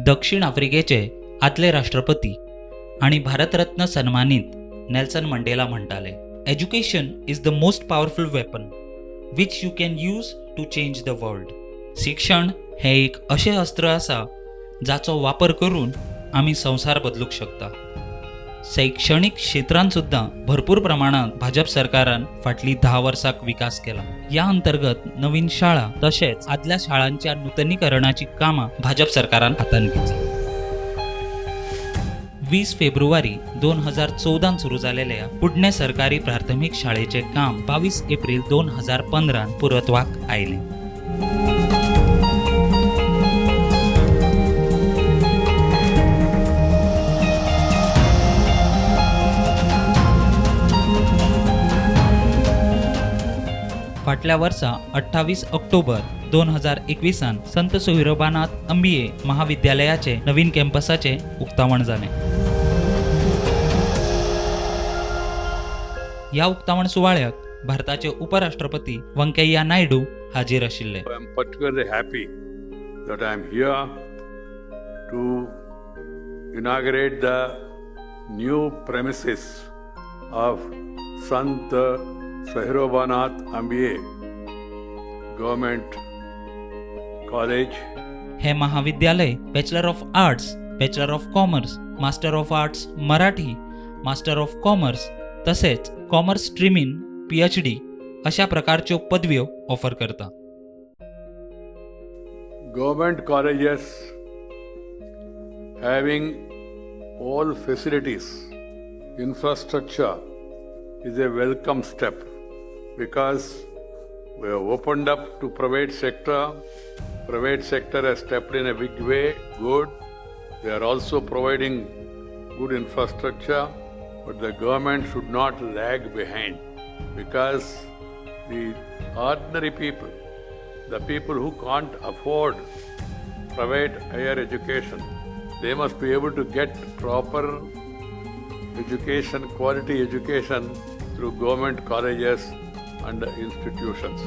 दक्षिण आफ्रिकेचे आदले राष्ट्रपती आनी भारतरत्न सन्मानीत नेल्सन मंडेला म्हणटाले, education is the most powerful weapon which you can use to change the world. शिक्षण हें एक अशें अस्त्र आसा जाचो वापर करून आमी संवसार बदलूंक शकता. शैक्षणिक क्षेत्रांत सुद्दां भरपूर प्रमाणात भाजप सरकारान फाटलीं 10 वर्सां विकास केला. ह्या अंतर्गत नवीन शाळा तशेंच आदल्या शाळांच्या नुतनीकरणाची कामां भाजप सरकारान हातांत घेतली. 20 फेब्रुवारी 2014 सुरू जालेल्या कुडणे सरकारी प्राथमिक शाळेचे काम 22 एप्रिल 2015 पुरत्वाक आयलें. फाटल्या वर्सा 28 ऑक्टोबर 2021 संत सोहिरोबानाथ अंबिये महाविद्यालयाचे नवीन कॅम्पसाचे उक्तावण जालें. ह्या उक्तावण सुवाळ्याक भारताचे उपराष्ट्रपती व्यंकय्या नायडू हाजीर आशिल्ले. I am particularly happy that I am here to inaugurate the new premises of Sant Sohirobanath Ambiye Government College. हे महाविद्यालय bachelor of arts, bachelor of commerce, master of arts Marathi, master of commerce तसेच commerce स्ट्रीमीन PhD अशा प्रकारच्यो पदव्यो offer करता. Government colleges having all facilities, infrastructure is a welcome step because we have opened up to private sector. Private sector has stepped in a big way, good. They are also providing good infrastructure, but the government should not lag behind because the ordinary people, the people who can't afford private higher education, they must be able to get proper education, quality education through government colleges and institutions.